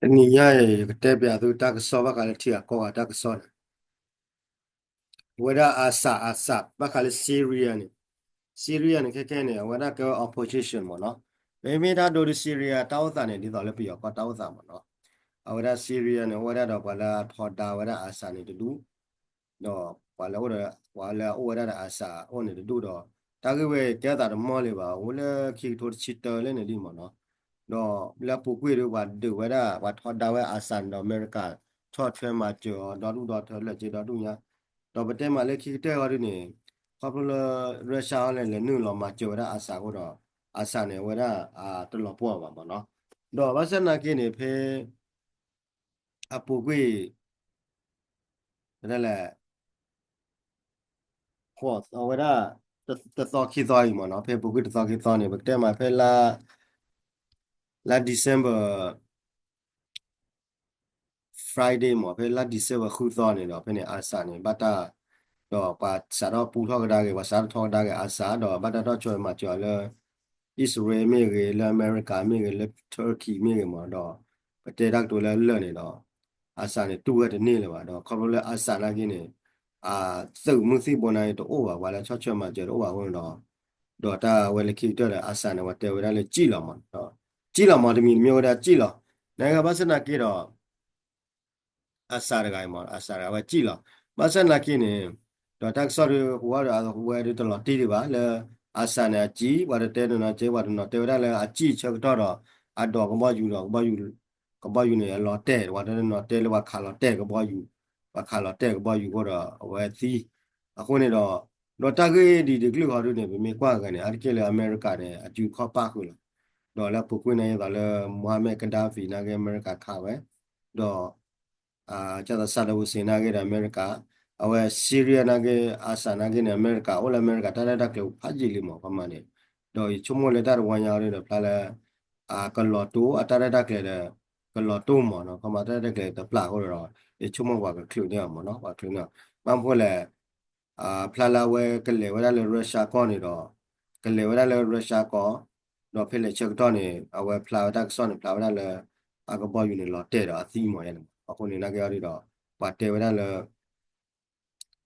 တနံၤညါအံၤ ယကတဲပျးသုတၢ်ကစီၣ်ဘၣ်ဃးလၢထံဂၤကီၢ်ဂၤတၢ်ကစီၣ်န့ၣ်, အဝဲဒၣ် Assad Assad ဘၣ်ဃးလၢ Syria န့ၣ်, Syria န့ၣ် ခဲခဲန့ၣ် အဝဲဒၣ်ကဲဝဲ opposition မ့ၢ်နီၤ, မ့မ့ၢ်တၢ်ဒိဒ် Syria တၢ်အိၣ်သးန့ၣ် ဒ်သိးလၢပယီၤကီၢ်တၢ်အိၣ်သးမ့ၢ်နီၤ, အဝဲဒၣ် Syria န့ၣ် အိၣ်ဝဲဒၣ်ဒီးပှၤလၢအထီဒါဝဲဒၣ် Assad န့ၣ်တဒူၣ် ဒီးပှၤလၢအအိၣ်ဒီး ပှၤလၢအအိၣ်ဝဲဒၣ်ဒီး Assad အိၣ်န့ၣ်တဒူၣ်ဒီး တၢ်ဂ့ၢ်ဝဲကဲသးတမီၢ်လၢၤဘၣ် အိၣ်လၢခံကထိတဆံတၢလၢန့ၣ်လံမ့ၢ်နီၤ, ဒီးလၢအပူၤကွံာ်ဒီး ပှၤဒုးဝဲဒၣ် ပှၤထီဒါဝဲ Assad န့ၣ်ဒီး အမဲရကၤ ဆီၣ်ထွဲမၤစၢၤအီၤ ဒီဒူၣ်ဒီထၢ လၢာ်က့ဒီဒူၣ်ညါ, ဒီးပတဲမးလၢခံကတၢၢ်အီၤဒ်န့ၣ် ခီဖျိလၢ Russia အီၤလဲၣ် လဲၤနုာ်လီၤမၤစၢၤဝဲဒၣ် Assad အဃိဒီး Assad န့ၣ် အဝဲဒၣ် တလီၤပှီၢ်ဘၣ်မ့ၢ်နီၤ, ဒီးဘၣ်ဆၣ်နာ်က့န့ၣ် ဖဲ အပူၤကွံာ် လဲၣ် အဝဲဒၣ် တသီခံသီအံၤမ့ၢ်နီၤ, ဖဲပူၤကွံာ်တသီခံသီန့ၣ် ပကတဲမးဖဲလါ လါ December Friday မ့ၢ် ဖဲလါ December ဃုသီန့ၣ်ဒီး ဖဲန့ၣ် Assad န့ၣ် ဘၣ်တၢ် ဒီးပှၤစးထီၣ်ပူထီၣ်ကဒါက့ၤ ပှၤစးထီၣ်ထီကဒါက့ၤ Assad ဒီးဘၣ်တၢ်ထီၣ်ဆီၣ်ထွဲမၤစၢၤအီၤလၢ အံၣ်စရ့လးမ့ၢ်ဂ့ၤ လၢအမဲရကၤမ့ၢ်ဂ့ၤ လၢ Turkey မ့ၢ်ဂ့ၤမ့ၢ်ဒီး ပတဲတၢ်ကတိၤလၢလၢာ်န့ၣ်ဒီး Assad န့ၣ် တူၢ်ဝဲတန့ၢ်လၢၤဘၣ် ဒီးခီဖျိလၢ Assad နာ်က့န့ၣ် အသုးမုၢ်သံၣ်ဘိနာ်က့တအိၣ်ဘၣ် ပှၤလၢဆီၣ်ထွဲမၤစၢၤတအိၣ်ဘၣ်အဃိန့ၣ်ဒီး ဒီးတၢ်ဝဲလၢခံကတၢၢ်ဒီး Assad န့ၣ် ပှၤတဲဝဲဒၣ်လၢစံၣ်လီၤမး စံၣ်လီၤမး တမံၤတမံၤဝဲဒၣ်စံၣ်လီၤ နကဘၣ်ဆၣ်နာ်က့ဒီး Assad တဂၤအံၤမး Assad တဂၤဝဲစံၣ်လီၤ ဘၣ်ဆၣ်နာ်က့န့ၣ် ဒီးတၢ်ကစီၣ်ဒုး ဝဲဒၣ်အဝဲဒုးတလီၤတံၢ်ဒံးဘၣ်လၢ Assad န့ၣ် အစံၣ် ပှၤတတဲတနီၤကဲ ပှၤတနီၤတဲဝဲဒၣ်လၢအစံၣ်ဆၢကတီၢ်ဒီး အဒိးကဘီယူၤဒီး ကဘီယူၤန့ၣ် အလီၤတဲာ် ပှၤတနီၤတဲလၢပှၤခးလီၤတဲာ်ကဘီယူၤ ပှၤခးလီၤတဲာ်ကဘီယူၤအဃိဒီး အဝဲသံ အဃိန့ၣ်ဒီး ဒီးတၢ်ဂ့ၢ်ဒ်တကလုာ်ဃီဒုန့ၣ် ပမ့ၢ်ကွၢ်ဂ့ၤန့ၣ် အါတက့ၢ်လၢအမဲရကၤန့ၣ် အစုခီၣ်ပၣ်ဃုာ်လီၤ ဒီးလၢအပူၤကွံာ်နာ်က့သိးလၢ Muammar Gaddafi နာ်က့ အမဲရကၤခးဝဲ ဒီး ကသိး Saddam Hussein နာ်က့ဒီးအမဲရကၤ အဝဲ Syria နာ်က့ Assad နာ်က့န့ၣ် အမဲရကၤ အိၣ်လၢအမဲရကၤတၢ်ရဲၣ်တၢ်ကျဲၤဖးယံာ်လံမး ခီမးန့ၣ် ဒီးယဆိကမိၣ်လၢတၢ်တဝီညါအီၤဒီး ဖျါလၢ ကလီၤတိၢ် အတၢ်ရဲၣ်တၢ်ကျဲၤဒီး ကလီၤတိၢ်မးနီၤ ခီမးတၢ်ရဲၣ်တၢ်ကျဲၤတပျၢ်အဃိဒီး ယဆိကမိၣ်ပှၤကချုးန့ၢ်အီၤမးနီၤ ပှၤချုးန့ၢ်အီၤ ဘၣ်မနုၤလဲၣ် ဖျါလၢအဝဲကလဲၤဝဲဒၣ်လၢ Russia ကီၢ်န့ၣ်ဒီး ကလဲၤဝဲဒၣ်လၢ Russia ကီၢ် ဒီးဖဲလဲၤဆၢကတီၢ်န့ၣ် အဝဲဖျါဝဲတၢ်ကစီၣ်န့ၣ် ဖျါဝဲဒၣ်လၢ အကဘီယူၤန့ၣ်လီၤတဲာ်ဒီးအသံမးယဲန့ၣ် အဃိန့ၣ် နာ်က့အီၤဒုဒီး ပှၤတဲဝဲဒၣ်လၢ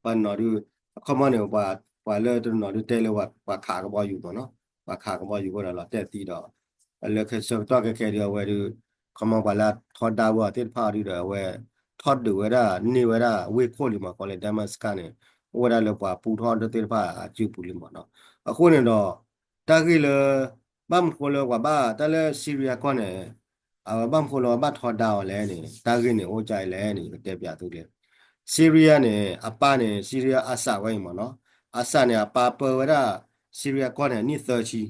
ပှၤနီၤဒု အခီမီန့ၣ် ပှၤလၢတနီၤဒုတဲလၢပှၤခးကဘီယူၤမးနီၤ ပှၤခးကဘီယူၤအဃိဒီးလီၤတဲာ်သံဒီး လၢခဲဆၢကတီၢ်ခဲခဲဒုအဝဲဒု ခီမီပှၤလၢထီဒါဝဲအီၤသ့ၣ်တဖၣ်အီၤဒုဒီးအဝဲ ထီၣ်ဒုးဝဲဒၣ်န့ၢ်ဝဲဒၣ်ဝ့ၢ်ခိၣ်လံမး ကိးလၢ Damascus န့ၣ် အိၣ်ဝဲဒၣ်လၢပှၤပူထီၣ်ဒၢသ့ၣ်တဖၣ်အစုပူၤလံမးနီၤ အဃိန့ၣ်ဒီး တၢ်ဂ့ၢ်လၢ ဘၣ်မနုၤဃိလၢပှၤဘၣ်တၢ်လၢ Syria ကီၢ်န့ၣ် အဝဲဘၣ်မနုၤဃိလၢပှၤဘၣ်ထီဒါအီၤလဲၣ်န့ၣ် တၢ်ဂ့ၢ်န့ၣ်အိၣ်ကါအံၤလဲၣ်န့ၣ် ယကတဲပျးသုလၢ Syria န့ၣ် အပၢ်န့ၣ် Syria Assad ဝဲအံၤမးနီၤ Assad န့ၣ် အပၢ်ပၢဝဲဒၣ် Syria ကီၢ်န့ၣ် အနံၣ်သၢဆံ ဒီး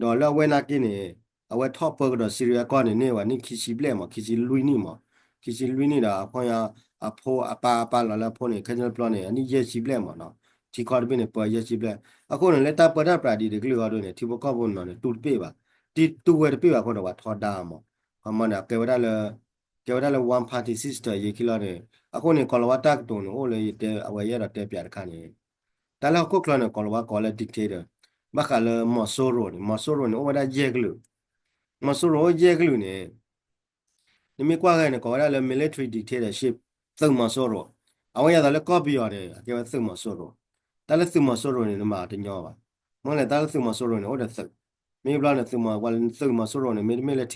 လၢအဝဲနာ်က့န့ၣ် အဝဲထီၣ်ပၢကဒီး Syria ကီၢ်န့ၣ် န့ၢ်ဝဲနံၣ်ခံဆံဘျဲၣ်မး ခံဆံလွံၢ်နံၣ်မး ခံဆံလွံၢ်နံၣ်ဒီး အဖိ အပၢ် အပၢ်လီၤလၢအဖိန့ၣ် ခဲန့ၣ်တဘျီန့ၣ် အနံၣ်ယဲၢ်ဆံဘျဲၣ်မးနီၤ ထံကီၢ်တဘ့ၣ်န့ၣ် ပၢယဲၢ်ဆံဘျဲၣ် အဃိန့ၣ် လၢတၢ်ပၢတၢ်ပြးဒ်တကလုာ်အီၤဒ်န့ၣ် ထံဖိကီၢ်ဖိနီၤန့ၣ် တူၢ်တပ့ၢ်ဘၣ် တတူၢ်ဝဲတပ့ၢ်ဘၣ်အဃိဒီး ပှၤထီဒါအီၤမး ခီမီန့ၣ် အကဲဝဲဒၣ်လၢ ကဲဝဲဒၣ်လၢ one party system ယံာ်ခံလီၤန့ၣ် အဃိန့ၣ် ကီၤလၤဝါတၢ်ကတိၤန့ၣ် အိၣ်လၢယတဲ အဝဲယအဲၣ်ဒိးတဲပျးတခါန့ၣ် တၢ်လၢဟီၣ်ခိၣ်ချၢန့ၣ် ကီၤလၤဝါကိးလၢ dictator ဘၣ်ဃးလၢ မီၤစိရိၤန့ၣ် မီၤစိရိၤန့ၣ် အိၣ်ဝဲဒၣ်ယဲၢ်ကလုာ် မီၤစိရိၤအိၣ်ယဲၢ်ကလုာ်န့ၣ် နမ့ၢ်ကွၢ်ဂ့ၤန့ၣ် ကိးဝဲဒၣ်လၢ military dictatorship သုးမီၤစိရိၤ အဝဲယၤသိးလၢကီၢ်ပယီၤန့ၣ် အကဲဝဲသုးမီၤစိရိၤ တၢ်လၢသုးမီၤစိရိၤန့ၣ် နမၤတညီဘၣ် မ့ၢ်လဲၣ် တၢ်လၢသုးမီၤစိရိၤန့ၣ် အိၣ်ဒီးသုး မ့ၢ်ဘျီန့ၣ် သုးမီၤ ပှၤသုးမီၤစိရိၤန့ၣ်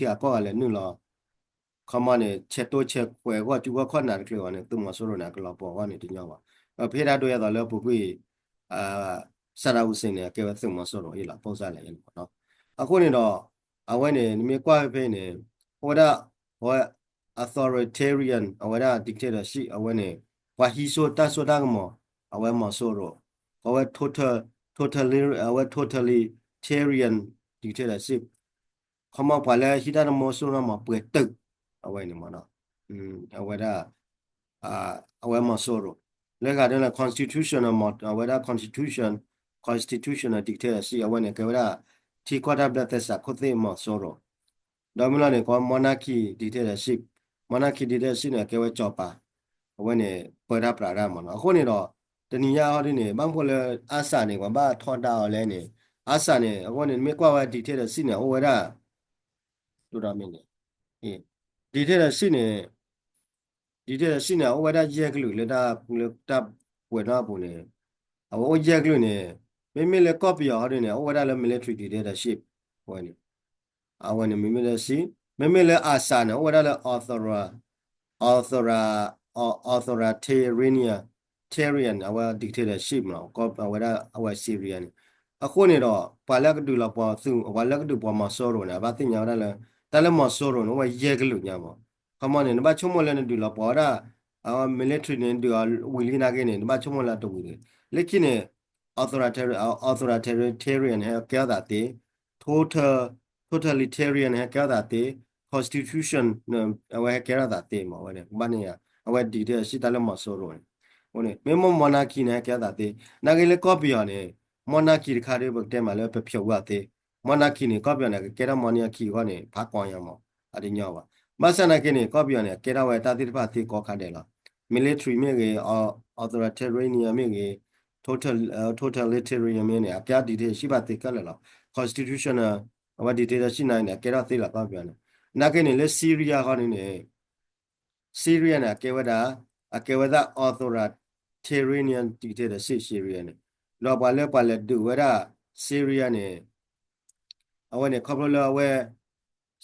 မ့တမ့ၢ်လၢထံဂၤကီၢ်ဂၤလဲၤနုာ်လီၤ ခီမီန့ၣ် ဆဲးတိဆဲးကွဲးဂီၢ်ကၠူဂီၢ်ခီၣ်နၢ်တချုးဘၣ်န့ၣ် သုးမီၤစိရိၤန့ၣ် အကလီၤပှီၤဂီၢ်န့ၣ်တညီဘၣ် ဒီးဖဲဒၣ်ဒိယၤသိးလၢအပူၤကွံာ် Saddam Hussein န့ၣ် အကဲဝဲသုးမီၤစိရိၤအံၤလီၤ ပိၢ်စၢ်လဲၣ်အံၤလီၤမးနီၤ အဃိန့ၣ်ဒီး အဝဲန့ၣ် နမ့ၢ်ကွၢ်ဖဲဖဲန့ၣ် အိၣ်ဝဲဒၣ် အဝဲ authoritarian အဝဲဒၣ် dictatorship အဝဲန့ၣ် ပှၤဟံးစိတၢ်စိတၢ်ကမီၤ အဝဲမီၤစိရိၤ အဝဲ total totally အဝဲ totalitarian dictatorship ခီမီပှၤလၢဟံးတၢ်တမီၤစိရိၤမးပှဲၤတုာ် အဝဲန့ၣ်မးနီၤ အဝဲဒၣ် အဝဲမီၤစိရိၤ လၢဂၤဒ်လဲၣ် constitution အဝဲဒၣ် constitution constitutional dictatorship အဝဲန့ၣ်ကဲဝဲဒၣ် ထံကီၢ်တၢ်ဘျၢသဲစးခိၣ်သ့ၣ်မီၤစိရိၤ ဒီးမ့ၢ်လီၤန့ၣ် ကိး monarchy dictatorship monarchy dictatorship န့ၣ် ကဲဝဲစီၤပၤ အဝဲန့ၣ် ပၢတၢ်ပြးတၢ်မးနီၤ အဃိန့ၣ်ဒီး တနံၤညါဟီဒ်န့ၣ် ဘၣ်မနုၤဃိလၢ Assad န့ၣ် ပှၤဘၣ်ထီဒါအီၤလဲၣ်န့ၣ် Assad န့ၣ် အဃိန့ၣ် နမ့ၢ်ကွၢ်ဝဲ dictatorship န့ၣ် အိၣ်ဝဲဒၣ် ဒိၣ်ဒီးမ့ၢ်န့ၣ် dictatorship န့ၣ် dictatorship န့ၣ် အအိၣ်ဝဲဒၣ်ယဲၢ်ကလုာ်လၢတၢ် လၢတၢ်ပှဲၤနီၣ်အပူၤန့ၣ် အဝဲအိၣ်ယဲၢ်ကလုာ်န့ၣ် မ့မ့ၢ်လၢကီၢ်ပယီၤဟီဒ်န့ၣ် အအိၣ်ဝဲဒၣ်လၢ military dictatorship အဝဲန့ၣ် အဝဲန့ၣ် military မ့မ့ၢ်လၢ ARSA န့ၣ် အိၣ်ဝဲဒၣ်လၢ author author authoritarian tarian အဝဲ dictatorship မ့ၢ် အဝဲဒၣ်အဝဲ Syria န့ၣ် အဃိန့ၣ်ဒီး ပှၤလၢကဒုးလီၤပှီၤသုး ပှၤလၢကဒုးပှၤမီၤစိရိၤန့ၣ် အဘၣ်သ့ၣ်ညါဝဲဒၣ်လၢ တၢ်လၢမီၤစိရိၤန့ၣ် အိၣ်ဝဲယဲၢ်ကလုာ်ညါမး ခီမီန့ၣ် နဘၣ်ဆိကမိၣ်လၢနဒုးလီၤပှီၤဝဲဒၣ် အဝဲ military န့ၣ် ဒုးအီၤဝံၤလံနာ်က့န့ၣ် နဘၣ်ဆိကမိၣ်လၢတဝံၤတဂ့ၤ လၢခံန့ၣ် authoritarian authoritarian ဟဲကဲထီၣ်သးသ့ total totalitarian ဟဲကဲထီၣ်သးသ့ constitution အဝဲဟဲကဲထီၣ်သးသ့မး အဝဲန့ၣ် ကဘၣ်န့ၣ် အဝဲ dictatorship တၢ်လၢမီၤစိရိၤန့ၣ် အဃိန့ၣ် မ့ၢ် monarchy န့ၣ် ဟဲကဲထီၣ်သးသ့ နာ်က့လၢကီၢ်ပယီၤန့ၣ် monarchy တခါဒီး ပကတဲမးလၢပဖျိးဝဲအီၤသ့ monarchy န့ၣ် ကီၢ်ပယီၤန့ၣ် ကကဲထီၣ် monarchy အဂီၢ်န့ၣ် ဖးကီညါမး အတညီဘၣ် ဘၣ်ဆၣ်နာ်က့န့ၣ် ကီၢ်ပယီၤန့ၣ် အကဲထီၣ်ဝဲတၢ်သ့ၣ်တဖၣ်သ့ကိးခါဒဲးလီၤ military မ့ၢ်ဂ့ၤ authoritarian မ့ၢ်ဂ့ၤ total totalitarian မ့ၢ်န့ၣ် အကဲထီၣ် dictatorship ဘၣ်သ့ခဲလၢာ်လီၤ constitution အဝဲ dictatorship န့ၣ် အကဲထီၣ်သ့လီၤကီၢ်ပယီၤန့ၣ် နာ်က့န့ၣ်လၢ Syria ဃီန့ၣ်န့ၣ် Syria န့ၣ် အကဲဝဲဒၣ် အကဲဝဲဒၣ် authoritarian dictatorship Syria န့ၣ် ဒီးပှၤလၢပှၤလဲၤဒုးဝဲဒၣ် Syria န့ၣ် အဝဲန့ၣ်ခီဖျိလၢအဝဲ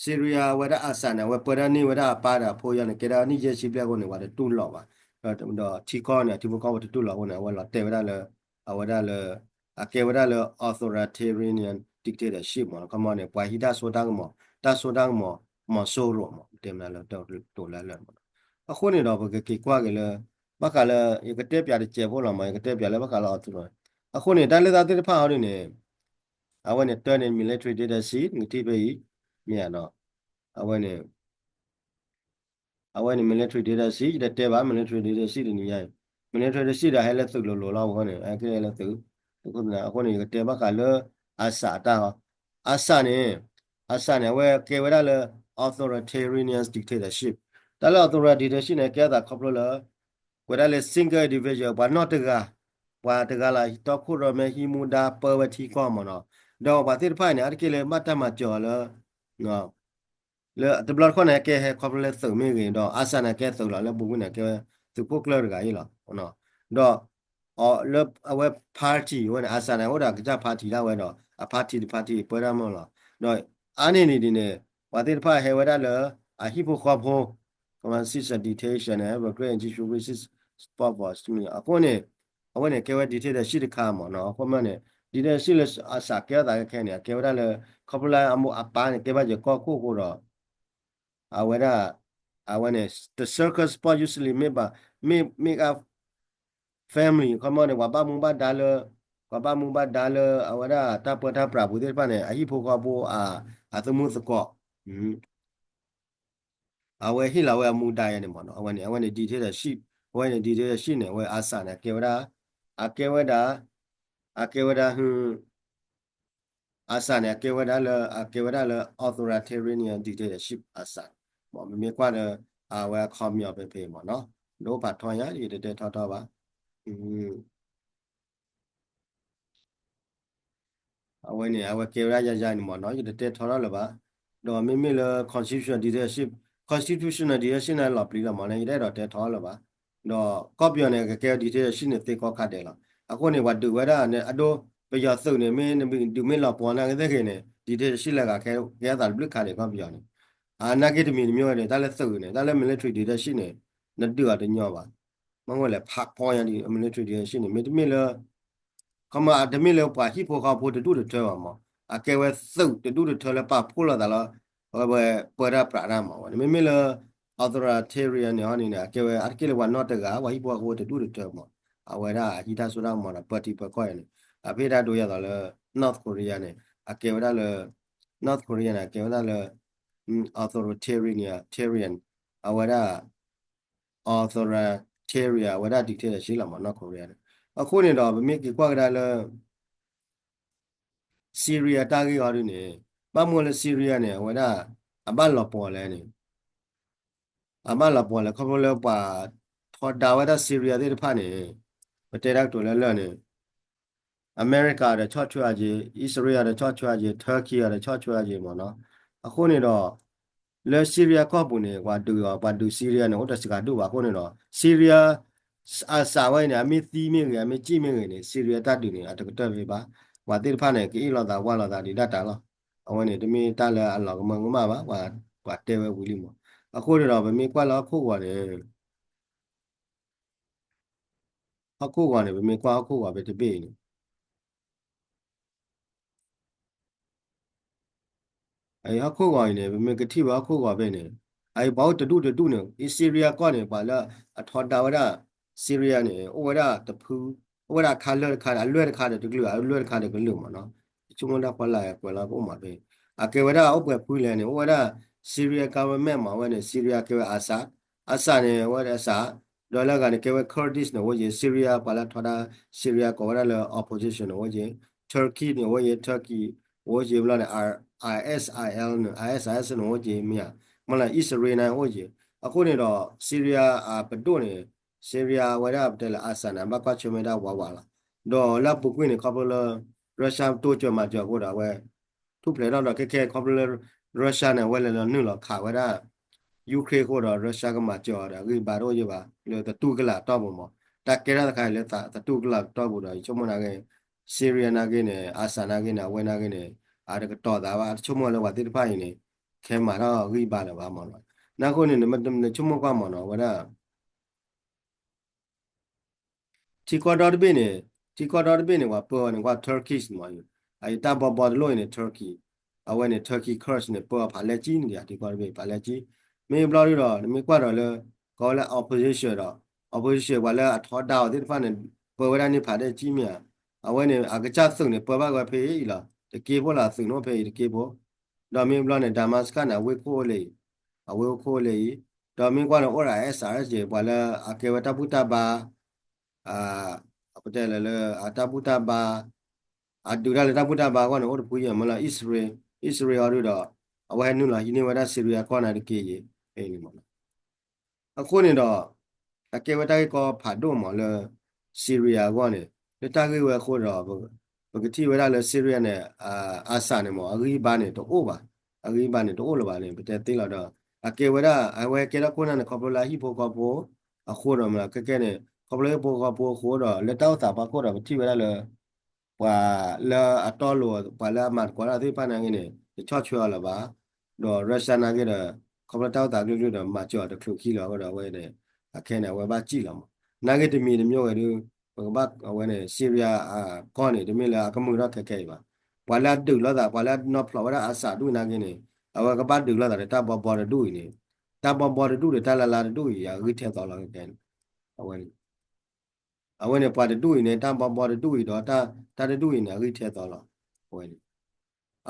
Syria ဝဲဒၣ် Assad န့ၣ် အဝဲပၢဒၣ်န့ၢ်ဝဲဒၣ်အပၢ်ဒီးအဖိယါန့ၣ် ကဲဒၣ်နံၣ်ယဲၢ်ဆံဘျဲၣ်အဃိန့ၣ် ပှၤတတူၢ်လိာ်ဘၣ် ဒီးထံကီၢ်န့ၣ် အထံဖိကီၢ်ဖိတတူၢ်လိာ်အဃိန့ၣ် အဝဲလီၤတဲာ်ဝဲဒၣ်လၢ အဝဲဒၣ်လၢ အကဲဝဲဒၣ်လၢ authoritarian dictatorship မး ခီမီန့ၣ် ပှၤဟံးတၢ်စိတၢ်ကမီၤ တၢ်စိတၢ်ကမီၤ မီၤစိရိၤမး တဲမနုၤလၢတၢ်တိၤလၢလၢမး အဃိန့ၣ်ဒီး ပကက့ၤကွၢ်က့ၤလၢ ဘၣ်ဃးလၢ ယကတဲပၠးတစဲးဖိလီၤမး ယကတဲပၠးလၢဘၣ်ဃးလၢ author အဃိန့ၣ် တၢ်လၢတၢ်သ့ၣ်တဖၣ်ဟီဒ်န့ၣ် အဝဲန့ၣ် တၢန့ၣ် military dictatorship နကထံၣ်ဖဲအံၤ မ့ၢ်ဧါနီၤ အဝဲန့ၣ် အဝဲန့ၣ် military dictatorship ယတတဲဘၣ် military dictatorship တနံၤညါအံၤ military dictatorship ဒီးဟဲလၢသုးလိၤလိၤလီၤ အဃိန့ၣ် ဟဲက့ၤလၢသုး အဃိန့ၣ် ယကတဲဘၣ်ဃးလၢ Assad အတၢ်ဟီ Assad န့ၣ် Assad န့ၣ် အဝဲကဲဝဲဒၣ်လၢ authoritarian dictatorship တၢ်လၢ authoritarian dictatorship န့ၣ် ကဲအသးခီဖျိလၢ ကွဲးဒၣ်လၢ single individual ပှၤနီၢ်တဂၤ ပှၤတဂၤလၢ တီခိၣ်ရိၣ်မဲဟံးမူဒါပၢဝဲထံကီၢ်မးနီၤ ဒီးပှၤသ့ၣ်တဖၣ်န့ၣ် အါတက့ၢ်လၢဘၣ်တၢ်မၤစၢၤအီၤလၢ လၢတဘျီတခီၣ်န့ၣ် ကဲဟဲခီဖျိလၢသုးမ့ၢ်ဂ့ၤ ဒီး Assad န့ၣ် ကဲသုးလီၤ လၢပူၤကွံာ်န့ၣ် ကဲဝဲသုးခိၣ်ကျၢၢ်တဂၤအံၤလီၤ. ဒီး လၢအဝဲ party ဝဲန့ၣ် Assad န့ၣ် အိၣ်ဒီးကစၢ် party ဒၣ်ဝဲဒီး အ party တ party ပၢတၢ်မ့ၢ်လီၤ. ဒီးအါန့ၢ်န့ၣ်ဒ်န့ၣ် ပှၤသ့ၣ်တဖၣ်ဟဲဝဲဒၣ်လၢ အဟံၣ်ဖိဃီဖိ ကမၤစံၣ်စၢၤ dictation န့ၣ် regret and disregard sport for အဃိန့ၣ် အဝဲန့ၣ် ကဲဝဲ dictatorship တခါမးနီၤ. အဃိမ့ၢ်န့ၣ် dictatorship လၢ Assad ကဲထီၣ်သးခဲခဲန့ၣ် အကဲဝဲဒၣ်လၢ ခီဖျိလၢအမိၢ်အပၢ်န့ၣ် ကဲဘၣ်ယကီၢ်ခိၣ်အဃိဒီး အဝဲဒၣ် အဝဲန့ၣ် the circus sport usually made by make make up family ခီမ့ၢ်န့ၣ် ပှၤဘၣ်မူဘၣ်ဒါလၢ ပှၤဘၣ်မူဘၣ်ဒါလၢ အဝဲဒၣ်တၢ်ပၢတၢ်ပြးပူၤသ့ၣ်တဖၣ်န့ၣ် အဟံၣ်ဖိဃီဖိ အသမူသကိး အဝဲဟ့ၣ်လီၤဝဲအမူဒါယါန့ၣ်မးနီၤ. အဝဲန့ၣ် အဝဲန့ၣ် dictatorship အဝဲန့ၣ် dictatorship န့ၣ် အဝဲ Assad န့ၣ် အကဲဝဲဒၣ် အကဲဝဲဒၣ် အကဲဝဲဒၣ် Assad န့ၣ် အကဲဝဲဒၣ်လၢ အကဲဝဲဒၣ်လၢ authoritarian dictatorship Assad မး မ့မ့ၢ်ကွၢ်ဒီး အဝဲအခီပညီဖဲဖဲမးနီၤ. ဒိဖးထီညါ ယတတဲထီထီဘၣ် အဝဲန့ၣ် အဝဲကဲဝဲဒၣ်ယါယါန့ၣ်မးနီၤ ယတတဲထီထီလၢၤဘၣ်. ဒီးမ့မ့ၢ်လၢ constitution dictatorship constitutional dictatorship န့ၣ်လီၤပျံၤလီၤမးန့ၣ် ယတအဲၣ်ဒိးတဲထီလၢၤဘၣ်. ဒီးကီၢ်ပယီၤန့ၣ် ကကဲ dictatorship န့ၣ်သ့ကိးခါဒဲးလီၤ. အဃိန့ၣ် ပှၤဒုးဝဲဒၣ်န့ၣ် အဒိ ပယီၤသုးန့ၣ် မ့ၢ်နဒုးမ့ၢ်လီၤပှီၤနာ်က့သ့ၣ်ဂ့ၤန့ၣ် dictatorship လၢဂၤကဲအသးတဘျုးခါဒဲးကီၢ်ပယီၤန့ၣ် အနာ်က့တမံၤတမံၤဝဲန့ၣ် တၢ်လၢသုးန့ၣ် တၢ်လၢ military dictatorship န့ၣ် နဒုးအီၤတညီဘၣ်. မ့ၢ်ဝဲလဲၣ် ဖးကီညါဒ် military dictatorship န့ၣ် မ့တမ့ၢ်လၢ ခီမ့ၢ်တမ့ၢ်လၢပှၤဟံၣ်ဖိဃီဖိတဒူၣ်တထၢဘၣ်မး အကဲဝဲသုးတဒူၣ်တထၢလၢပာ်ဖှိၣ်လိာ်သးလီၤ အဝဲပၢတၢ်ပြးတၢ်မးဝဲန့ၣ် မ့မ့ၢ်လၢ authoritarian န့ၣ်ဟီန့ၣ် အကဲဝဲအါတက့ၢ်လၢပှၤနီၢ်တဂၤ ပှၤဟံၣ်ဖိဃီဖိတဒူၣ်တထၢမး အဝဲဒၣ်အဟံးတၢ်စိတၢ်ကမီၤဒီးပၢထံပၢကီၢ်အံၤန့ၣ် အဖဲဒၣ်ဒိယၤသိးလၢ North Korea န့ၣ် အကဲဝဲဒၣ်လၢ North Korea န့ၣ် အကဲဝဲဒၣ်လၢ authoritarian tarian အဝဲဒၣ် authoritarian အဝဲဒၣ် dictatorship လီၤမး North Korea န့ၣ် အဃိန့ၣ်ဒီး ပမ့ၢ်က့ၤကွၢ်ကဒါလၢ Syria တၢ်ဂ့ၢ်အီၤဒ်န့ၣ် ဘၣ်မနုၤလၢ Syria န့ၣ် အဝဲဒၣ် အဘၣ်လီၤပှီၤလဲၣ်န့ၣ် အဘၣ်လီၤပှီၤလဲၣ် ခီဖျိလၢပှၤထီဒါဝဲဒၣ် Syria သ့ၣ်တဖၣ်န့ၣ် ပတဲတၢ်ကတိၤလၢလၢာ်န့ၣ် အမဲရကၤဒီးဆီၣ်ထွဲအက့ၤ အံၣ်စရ့လးဒီးဆီၣ်ထွဲအက့ၤ Turkey ဒီးဆီၣ်ထွဲအက့ၤမးနီၤ အဃိန့ၣ်ဒီး လၢ Syria ကီၢ်ပူၤန့ၣ် ပှၤဒုးအီၤ ပှၤဒုး Syria န့ၣ် အိၣ်တစှၤဒိၣ်ဘၣ်အဃိန့ၣ်ဒီး Syria အစးဝဲအံၤန့ၣ် အမ့ၢ်သံမ့ၢ်ဂ့ၤ အမ့ၢ်စံၣ်မ့ၢ်ဂ့ၤန့ၣ် Syria တၢ်ဒုးန့ၣ် အတကတၢၢ်ဖဲဘၣ်. ပှၤသ့ၣ်တဖၣ်န့ၣ် ကအ့ၣ်လိာ်သးဝါလိာ်သးဒံးဒၣ်တၢ်လီၤ. အဝဲန့ၣ် တမ့ၢ်တၢ်လၢအလီၤကမၢကမၣ်ဘၣ်, ပှၤတဲဝဲဝံၤလံမး. အဃိန့ၣ်ဒီး ပမ့ၢ်ကွၢ်လၢဟီၣ်ခိၣ်ဂီၤန့ၣ် ဟီၣ်ခိၣ်ဂီၤန့ၣ် ပမ့ၢ်ကွၢ်ဟီၣ်ခိၣ်ဂီၤဖဲတဘ့ၣ်အံၤန့ၣ် အဟီၣ်ခိၣ်ဂီၤအံၤန့ၣ် ပမ့ၢ်ကထံၣ်ဝဲဟီၣ်ခိၣ်ဂီၤဖဲန့ၣ် အအံၤပှၤအိၣ်တဒူၣ်တဒူၣ်န့ၣ် အံၤ Syria ကီၢ်န့ၣ် ပှၤလၢအထီဒါဝဲဒၣ် Syria န့ၣ် အိၣ်ဝဲဒၣ်တဖု အိၣ်ဝဲဒၣ်ခါလၢာ်တခါဒီး အလွဲၢ်တခါဒီးတကလုာ် အလွဲၢ်တခါဒီးကလုာ်မးနီၤ. ယဆိကမိၣ်ဒၣ်ဖီလာ်ကွဲးလီၤကအိၣ်မးဖဲ အကဲဝဲဒၣ်အိၣ်ပှဲၤဖုလဲၣ်န့ၣ် အိၣ်ဝဲဒၣ် Syria government မး အဝဲန့ၣ် Syria ကဲဝဲ Assad, Assad န့ၣ် အဝဲဒၣ် Assad ဒီးလၢအဂၤန့ၣ် ကဲဝဲ Kurdish န့ၣ် အိၣ်က့ၤ Syria ပှၤလၢထီဒါ Syria ကိးဝဲဒၣ်လၢ opposition န့ၣ် အိၣ်က့ၤ Turkey န့ၣ် အိၣ်က့ၤ Turkey အိၣ်က့ၤဘျီန့ၣ် ISIL န့ၣ် ISIS န့ၣ် အိၣ်က့ၤမ့ၢ်ဧါ, မ့ၢ်လၢ Israel န့ၣ် အိၣ်က့ၤ. အဃိန့ၣ်ဒီး Syria အပဒိၣ်န့ၣ် Syria ဝဲဒၣ်ပတဲလၢ Assad န့ၣ် ဘၣ်ကွၢ်ဆၢၣ်မဲာ်ဒၣ်ဝးဝးလီၤ. ဒီးလၢအပူၤကွံာ်န့ၣ် ခီဖျိလၢ Russia တိစၢၤမၤစၢၤအဃိဒီး အဝဲ ထူၣ်ဖျဲးထီၣ်ဒီး ခဲခဲခီဖျိလၢ Russia န့ၣ် အဝဲလဲၤလီၤနုာ်လီၤခးဝဲဒၣ် Ukraine အဃိဒီး Russia ကမၤစၢၤအီၤဒီး အဂံၢ်ဘါတအိၣ်ယဲၢ်ဘၣ် လၢသတူၢ်ကလာ်တီၢ်ပူၤမး. တၢ်ကဲထီၣ်တခါအံၤလၢသတူၢ်ကလာ်တီၢ်ပူၤဒီး ယဆိကမိၣ်နာ်က့ Syria နာ်က့န့ၣ် Assad နာ်က့န့ၣ် အဝဲနာ်က့န့ၣ် အတကတီၤသးဘၣ် အတဆိကမိၣ်လၢပှၤသ့ၣ်တဖၣ်အံၤန့ၣ် ခဲမၤထီၣ်အဂံၢ်ဘါလၢၤဘၣ်မးနီၤ. နာ်က့န့ၣ် နဆိကမိၣ်ကွၢ်မးနီၤ အဝဲဒၣ် ထံကီၢ်ဒီတဘ့ၣ်န့ၣ် ထံကီၢ်ဒီတဘ့ၣ်န့ၣ် ပှၤပၢအီၤန့ၣ် ကွၢ် Turkish မး, အတၢ်ဘီဘီတလိၣ်အံၤန့ၣ် Turkey, အဝဲန့ၣ် Turkey Kurds န့ၣ် ပၢအီၤဖးလဲၢ်ကံန့ၣ် ထံကီၢ်တဘ့ၣ် ဖးလဲၢ်ကံ. မ့ၢ်ဘျီဒုဒီး နမ့ၢ်ကွၢ်ဒီးလၢ ကိးဝဲလၢ opposition ဒီး opposition ပှၤလၢအထီဒါအီၤသ့ၣ်တဖၣ်န့ၣ် ပၢဝဲဒၣ်န့ၣ်ဖးလဲၢ်ကံမ့ၢ်ဧါ. အဝဲန့ၣ် အကစၢ်သုးန့ၣ် ပၢဘၣ်ဝဲဖဲအံၤလီၤ. တက့ဖိလီၤ သုးန့ၣ်အိၣ်ဖဲအံၤတက့ဖိ ဒီးမ့ၢ်ဘျီန့ၣ် Damascus န့ၣ် အဝ့ၢ်ခိၣ်အိၣ်လၢအံၤ, အဝ့ၢ်ခိၣ်အိၣ်လၢအံၤ, ဒီးမ့ၢ်ကွၢ်န့ၣ် အိၣ်ဒီး S R S ပှၤလၢအကဲဝဲတၢ်ဘူၣ်တၢ်ဘါ, ပတဲလၢ အတၢ်ဘူၣ်တၢ်ဘါ, အဒုးတၢ်လၢတၢ်ဘူၣ်တၢ်ဘါအဂီၢ်န့ၣ် အိၣ်တဖုယဲၢ်မးလၢ အံၣ်စရ့လး, အံၣ်စရ့လးအီၤဒုဒီး အဝဲဟဲနုာ်လီၤဟံးန့ၢ်ဝဲဒၣ် Syria ကီၢ်န့ၣ်တက့ၢ်ယဲၢ်, ဖဲအံၤန့ၣ်မး အဃိန့ၣ်ဒီး အကဲဝဲတၢ်ဂ့ၢ်ကီဖးဒိၣ်မးလၢ Syria အဂီၢ်န့ၣ် လၢတၢ်ဂ့ၢ်ဝဲအဃိဒီး ပကထံၣ်ဝဲဒၣ်လၢ Syria န့ၣ် Assad န့ၣ်မး အဂံၢ်ဘါန့ၣ်တအိၣ်ဘၣ်, အဂံၢ်ဘါန့ၣ်တအိၣ်လၢၤဘၣ်န့ၣ် ပတဲသ့လီၤဒီး အကဲဝဲဒၣ် အဝဲကဲထီၣ်ခိၣ်နၢ်န့ၣ် ခီဖျိလၢအဟံၣ်ဖိဃီဖိ အဃိဒီးမး ခဲကဲန့ၣ် ခီဖျိဟံၣ်ဖိဃီဖိအဃိဒီး လၢတၢ်အိၣ်သးဖီခိၣ်ဒီး ပထံၣ်ဝဲဒၣ်လၢ ပှၤလၢအတီအလိၤ ပှၤလၢအမၤသကိးတၢ်သ့ၣ်တဖၣ်နာ်က့န့ၣ် တဆီၣ်ထွဲအီၤလၢၤဘၣ်, ဒီး Russia နာ်က့ဒီး ခီဖျိတၢ်အိၣ်သးကလုာ်ကလုာ်ဒီး မၤစၢၤအီၤတချုးခံလၢၤအဃိဒီး အဝဲန့ၣ် အခဲန့ၣ် အဝဲဘၣ်စံၣ်လီၤမး. နာ်က့တမံၤတမံၤဝဲဒု ပကဘၣ်အဝဲန့ၣ် Syria ကီၢ်န့ၣ် တမ့ၢ်လၢအကမုာ်ထီၣ်ခဲခဲအံၤဘၣ်. ပှၤလၢအဒုးလိာ်သး ပှၤလၢအနီၢ်ဖျိးဝဲဒၣ် Assad ဒူၣ်နာ်က့န့ၣ် အဝဲကဘၣ်ဒုးလိာ်သးဒီးတၢ်ဘီဘီတဒူၣ်အံၤန့ၣ်, တၢ်ဘီဘီတဒူၣ်ဒီးတၢ်လါလါတဒူၣ်အံၤ အဂံၢ်ထဲသိးလီၤခဲခဲန့ၣ် အဝဲန့ၣ် အဝဲန့ၣ် ပှၤတဒူၣ်အံၤန့ၣ် တၢ်ဘီဘီတဒူၣ်အံၤဒီး တၢ်တဒူၣ်အံၤန့ၣ် အဂံၢ်ထဲသိးလီၤ. အဝဲန့ၣ်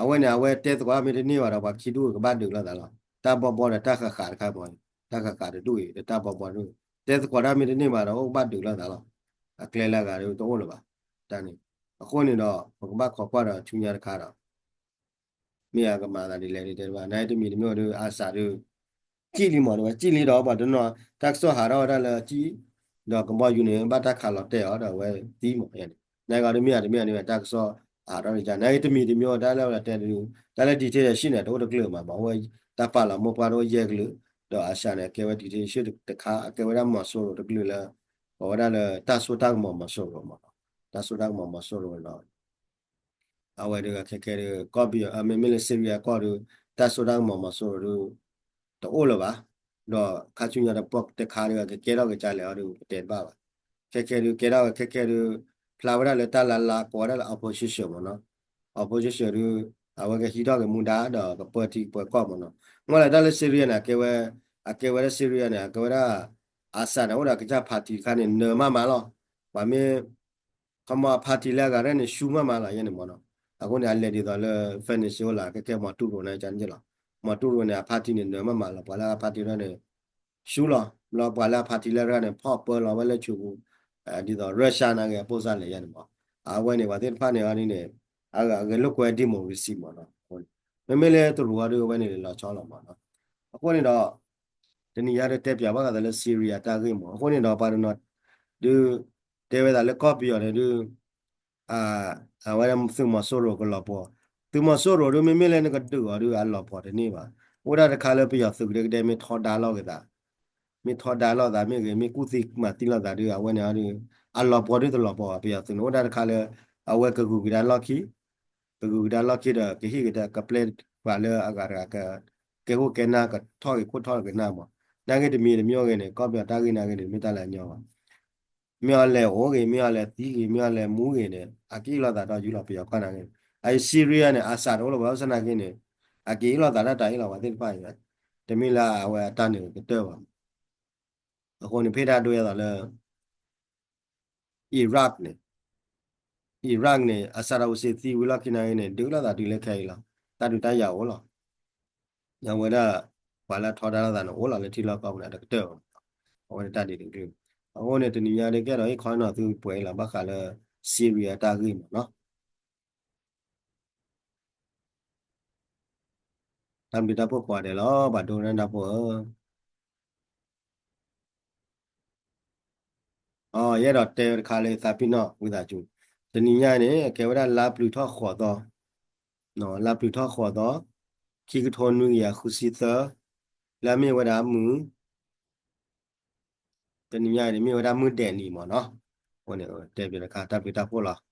အဝဲန့ၣ် အဝဲတဲသကိးတၢ်မ့ၢ်တန့ၢ်ဘၣ်ဒီး ပှၤခံဒူၣ်ကဘၣ်ဒုးလိာ်သးလီၤ. တၢ်ဘီဘီဒီးတၢ်ဃးဃးတခါမး, တၢ်ဃးဃးတဒူၣ်အံၤ ဒီးတၢ်ဘီဘီတဒူၣ် တဲသကိးတၢ်မ့ၢ်တန့ၢ်ဘၣ်ဒီး အိၣ်ကဘၣ်ဒုးလိာ်သးလီၤ. အကျဲလၢအဂၤဒီးတအိၣ်လၢၤဘၣ်. တၢ်န့ၣ် အဃိန့ၣ်ဒီး ပကဘၣ်ခိးကွၢ်ဒီးဆူညါတခါဒီး မ့ၢ်အကမၤသးဒ်လဲၣ်ဒ်တဲတဘၣ် နာ်က့တမံၤတမံၤဒီး Assad ဒီး စံၣ်လံမး ဒီးဝဲစံၣ်လံဒီး ပှၤတနီၤ တၢ်ကစီၣ်ဟးထီၣ်ဝဲဒၣ်လၢအစံၣ်, ဒီးကဘီယူၤန့ၣ် ဘၣ်တၢ်ခးလီၤတဲာ်အီၤဒီးအဝဲသံမး နာ်က့ဒီးမ့ၢ်အတမ့ၢ်အန့ၣ် တၢ်ကစီၣ်ဟးထီၣ်န့ၣ် နာ်က့တမံၤတမံၤ တၢ်လၢဝဲတဲဒုး တၢ်လၢ dictatorship န့ၣ် တအိၣ်တကလုာ်မး ဘၣ်ဝဲ တၢ်ပာ်လီၤမိၢ်ပှၢ်တအိၣ်ယဲၢ်ကလုာ်, ဒီး Assad န့ၣ် အကဲဝဲ dictatorship တခါ အကဲဝဲဒၣ်မီၤစိရိၤတကလုာ်လၢ ကိးဝဲဒၣ်လၢတၢ်စိတၢ်ကမီၤမီၤစိရိၤမး တၢ်စိတၢ်ကမီၤမီၤစိရိၤဒီး အဝဲဒုးခဲခဲဒုး ကီၢ်ပယီၤ မ့မ့ၢ်လၢ Syria ကီၢ်ဒုး တၢ်စိတၢ်ကမီၤမီၤစိရိၤဒုး တအိၣ်လၢၤဘၣ်. ဒီးခါဆူညါတပှၢ်တခါဒုး ကကဲထီၣ်ကစၢ်လဲၣ်အီၤဒုး ပတဲတဘၣ်ဘၣ်. ခဲခဲဒုး ကဲထီၣ်ဝဲခဲခဲဒုး ဖျါဝဲဒၣ်လၢတၢ်လါလါ ကိးဝဲဒၣ်လၢ opposition မ့ၢ်နီၤ. opposition ဒုး အဝဲကဟံးထီၣ်က့ၤမူဒါဒီးကပၢထံကပၢကီၢ်မ့ၢ်နီၤ. မ့ၢ်လၢတၢ်လၢ Syria န့ၣ် အကဲဝဲ အကဲဝဲဒၣ် Syria န့ၣ် အကဲဝဲဒၣ် Assad န့ၣ် အိၣ်ဒီးကစၢ် party တခါန့ၣ် နၢၤမးမးလီၤ. ပှၤမ့ၢ် ခီမီ အ party လၢအဂၤရဲၣ်န့ၣ် ရှုံးမးမးလီၤ ယဲန့ၣ်မ့ၢ်နီၤ. အဃိန့ၣ် အလဲၤဒ်သိးလၢ Venezuela ခဲခဲ Maduro န့ၣ် ကန့ၣ်လီၤ. Maduro န့ၣ် အ party န့ၣ် နၢၤမးမးလီၤ. ပှၤလၢအ party ရဲၣ်န့ၣ် ရှုံးလီၤ. ဘျီပှၤလၢအ party လၢရဲၣ်န့ၣ် ဖီၣ်ပၢလီၤဝဲလၢဆိပူၤ ဒ်သိး Russia နာ်က့ အပိၢ်စၢ်လဲၣ် ယဲန့ၣ်မ့ၢ်. အဝဲန့ၣ် ပှၤသ့ၣ်တဖၣ်န့ၣ်အီၤဒ်န့ၣ် အဂဲၤလိာ်ကွဲ democracy မ့ၢ်နီၤ. မ့မ့ၢ်လၢတရူးအီၤဒုး အဝဲန့ၣ်လီၤဆီလီၤမ့ၢ်နီၤ. အဃိန့ၣ်ဒီး တနံၤညါဒုးတဲပၠးဘၣ်ဃးဒီးလၢ Syria တၢ်ဂ့ၢ်မ့ၢ်. အဃိန့ၣ်ဒီး ပှၤတနီၤဒုး တဲဝဲဒၣ်လၢကီၢ်ပယီၤန့ၣ်ဒုး အဝဲဒၣ်သုးမီၤစိရိၤကလီၤပှီၢ်, သုးမီၤစိရိၤဒုး မ့မ့ၢ်လၢနကဒုးအီၤဒုး အလီၤပှီၢ်တန့ၢ်ဘၣ်. အိၣ်ဒၣ်တခါလၢပယီၤသုးကဒဲကဒဲမ့ၢ်ထီဒါလိာ်က့ၤသး, မ့ၢ်ထီဒါလိာ်သးမ့ၢ်ဂ့ၤ မ့ၢ်ကူၣ်သံမၤသံလိာ်သးဒီး အဝဲန့ၣ်ဒီး အလီၤပှီၤဒုတလီၤပှီၤဘၣ် ပယီၤသုးန့ၣ် အိၣ်ဒၣ်တခါလၢ အဝဲကဂုာ်ကဒါလီၢ်ခံ, ကဂုာ်ကဒါလီၢ်ခံဒီး ကဟ့ၣ်ကဒါကပျဲပှၤလၢအဂၤတဂၤ ကဲခိၣ်ကဲနၢ် ကထီၣ်ဂ့ၤခိၣ်ထီၣ်ကနၢ်မး, နာ်က့တမံၤတမံၤအဂ့ၤန့ၣ် ကီၢ်ပယီၤတၢ်ဂ့ၢ်နာ်က့န့ၣ် မ့ၢ်တၢ်လၢအညီဘၣ် မ့ၢ်အီၤလဲၤအိၣ်ဂ့ၤ မ့ၢ်အီၤလဲၤသံဂ့ၤ မ့ၢ်အီၤလဲၤမူဂ့ၤန့ၣ် အကအ့ၣ်လိာ်သးဒီးယူၤလီၤပယီၤကီၢ်နာ်က့န့ၣ်, အအံၤ Syria န့ၣ် Assad တအိၣ်လၢၤဘၣ် ဘၣ်ဆၣ်နာ်က့န့ၣ် အက့ၤအ့ၣ်လိာ်သးတၢ်တၢ်အ့ၣ်လိာ်ပှၤသ့ၣ်တဖၣ်အံၤ, တမ့ၢ်လၢအဝဲအတၢ်န့ၣ်ကတၢၢ်ဘၣ်. အဃိန့ၣ် ဖဲတၢ်ဒိယဲသိးလၢ Iraq န့ၣ်, Iraq န့ၣ် အစးထီၣ်ဝံၤစ့ၢ်သံဝံၤလီၢ်ခံနာ်က့န့ၣ် ဒုးလိာ်သးဒုးလၢခဲအံၤလီၤ. တၢ်ဒုးတၢ်ယၤအိၣ်လီၤ. အဝဲဒၣ် ပှၤလၢထီဒါလိာ်သးန့ၣ် အိၣ်လီၤလၢထံလီၢ်ကီၢ်ပူၤန့ၣ် တကတၢၢ်ဘၣ်. အဝဲဒၣ်တၢ်ဒ်န့ၣ်ဒုး, အဃိန့ၣ် တနံၤညါဒ်ကဲဒီးဟ့ၣ်ခီနီၤသုပှဲၤအံၤလီၤ ဘၣ်ဃးလၢ Syria တၢ်ဂ့ၢ်မးနီၤ. တၢ်ဘျုးတၢ်ဖှိၣ်ကိးဂၤဒဲးလီၤ ဘၣ်ဒိကနၣ်တၢ်ဖိဧၢ. အ ယအဲၣ်ဒိးတဲဝဲတခါလၢသးပ့ၤနီၣ်ဝံသးစူၤ, တနံၤညါန့ၣ် အကဲဝဲဒၣ်လါပျုၤထီၣ်ဃိးသီ, လါပျုၤထီၣ်ဃိးသီ, ခံကထိနွံကယၤဃုဆံသၢ, လၢအမ့ၢ်ဝဲဒၣ်မုၢ် တနံၤညါန့ၣ် မ့ၢ်ဝဲဒၣ်မုၢ်ဒဲးနံၤမးနီၤ. အဃိန့ၣ် တဲဘၣ်တခါ တၢ်ဘျုးတၢ်ဖှိၣ်လီၤ.